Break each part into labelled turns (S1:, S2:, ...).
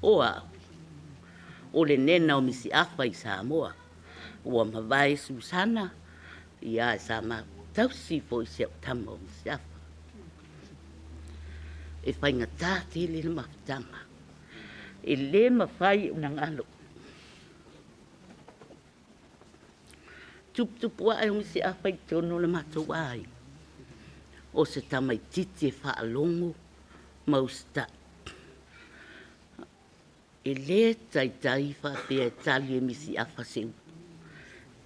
S1: O a'u, o le nena o Misiafa i Samoa, ua mavae Susana, ia e sa ma tausi foi si au tama o Misiafa. E faigata tele le mafutaga, e lē mafai ona galo. Tuputupu ae o Misiafa i totonu o le matou aiga, o se tamaititi e faalogo ma usitai. E lē taitai faapea e tali e Misiafa se upu,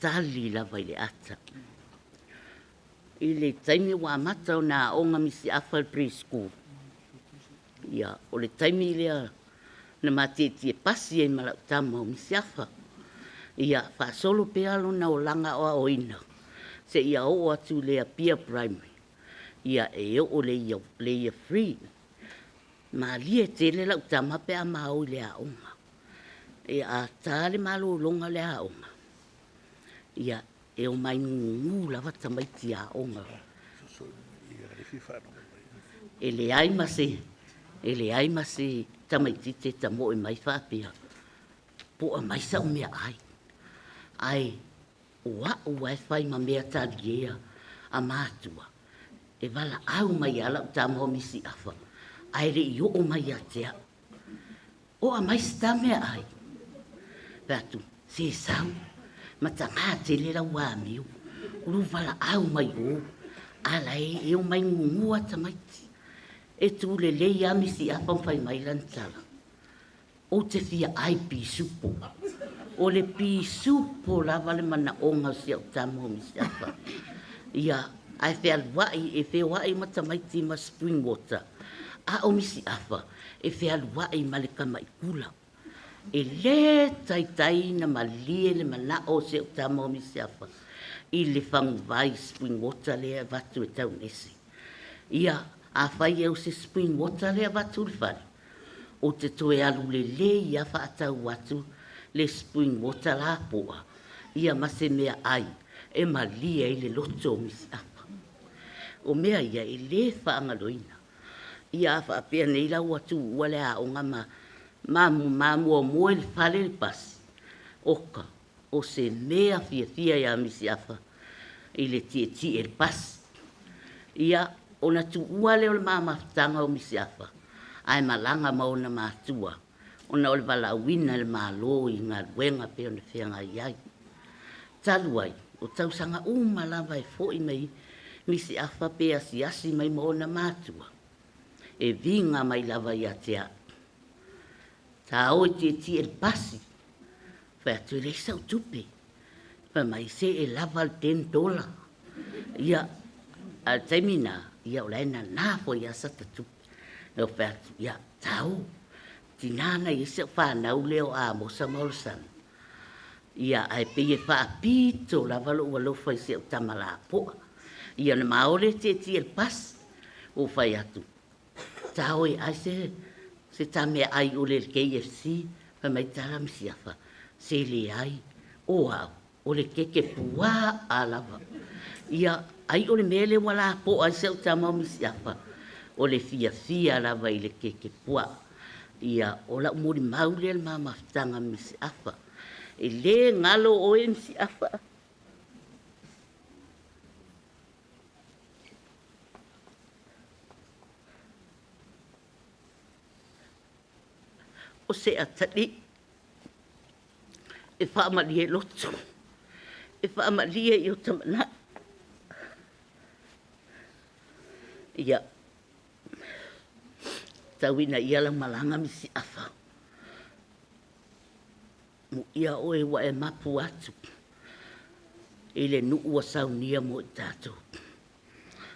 S1: tali lava i le ata. I le taimi ua amata ona aoga Misiafa i le pre-school, ia o le taimi lea na ma tietie pasi ai ma lau tama o Misiafa. Ia faasolo pea lona olaga aoaoina seia oo atu i le Apia Primary, ia e oo i le Year 3. Malie tele lau tama pe a ma o i le aoga. E a ta le malologa o le aoga, ia e omai gugu lava tamaiti aoga. E leai ma se tamaititi e tamoe mai faapea, po'a mai sa'u meaai. Ae o a'u ae fai ma mea taliea a matua, e valaau mai lava lau tama o Misiafa, ae le i oo mai ia te a'u. O'a mai se ta meaai. Fai atu, se sau, matagā tele lau amio, o lou valaau mai o, a la e omai gugu lava tamaiti. E tulelei lava Misiafa ma fai mai lana tala, ou te fia ai pisupo. O le pisupo lava le manaoga o si au tama o Misiafa. Ia, ae fealuai, e feoai ma tamaiti ma spring water. A o Misiafa, e fealuai ma le tamaikula. E lē taitai na malie le manao o si au tama o Misiafa i le faguvai spring water lea e avatu e taunese. Ia, afai e o se spring water lea e avatu i le fale, ou te toe alu lelei lava faatau atu le spring water lapoa, ia ma se mea ai e malie ai le loto o Misiafa. O mea ia e lē faagaloina. Ia a faapea nei la ua tuua le aoga ma mamuamua i le fale le pasi, oka, o se mea fiafia ia Misiafa i le tietie i le pasi. Ia, ona tuua lea o le ma mafutaga o Misiafa, ae malaga ma ona matua, ona o le valaauina e le Malo i galuega pei ona feagai ai. Talu ai, o tausaga uma lava e fo'i mai Misiafa pe asiasi mai ma ona matua, e viga mai lava ia te a'u. Ta o e tietie i le pasi, fai atu e leai sau tupe. Fai mai se e lava le $10. Ia, a le taimi na, ia o la e nanā foi lava sata tupe. Ou fai atu, ia, ta o. Tinā na i ai si au fanau lea o Amosa ma Olosana. Ia, ae pei e faapito lava lou alofa i si au tama lapoa. Ia na ma o lea tietie i le pasi. Ou fai atu, ta o e ai se ta meaai ule i le KFC. Fai mai tala Misiafa, se leai, o au, o le keke pua'a lava. Ia, ai o le mea lea ua lapoa ai si au tama o Misiafa, o le fiafia lava i le keke pua'a. Ia, o lau molimau lea le ma mafutaga Misiafa. E lē galo oe Misiafa. O se atalii e faamalie loto, e faamalie i o tamanai. Ia, tauina ia lau malaga Misiafa. Muia oe ua e mapu atu i le nuu ua saunia mo i tatou.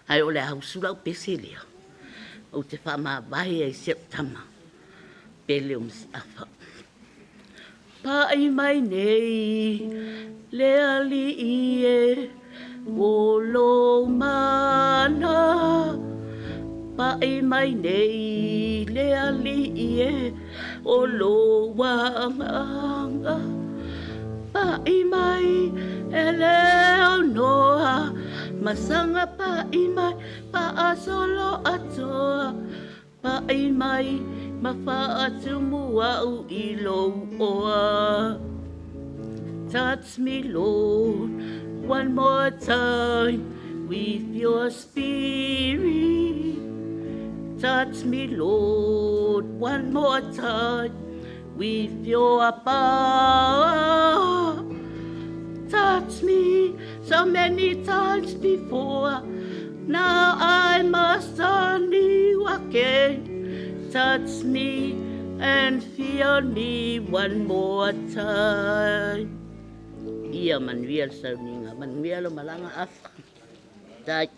S1: Ae o le a usu lau pese lea, ou te faamavae ai si au tama, pele o Misiafa. Pa'i mai nei le alii e o lou mana. Pa'i mai nei le alii e o lou agaga. Pa'i mai e le aunoa masaga pa'i mai paasolo atoa. Pa'i mai Ma faatumu au i lou oa. Touch me, Lord, one more time with your spirit. Touch me, Lord, one more time with your power. Touch me so many times before. Now I must turn you again. Touch me and feel me one more time. Ia manuia le sauniga, manuia lo malaga afa. Tai.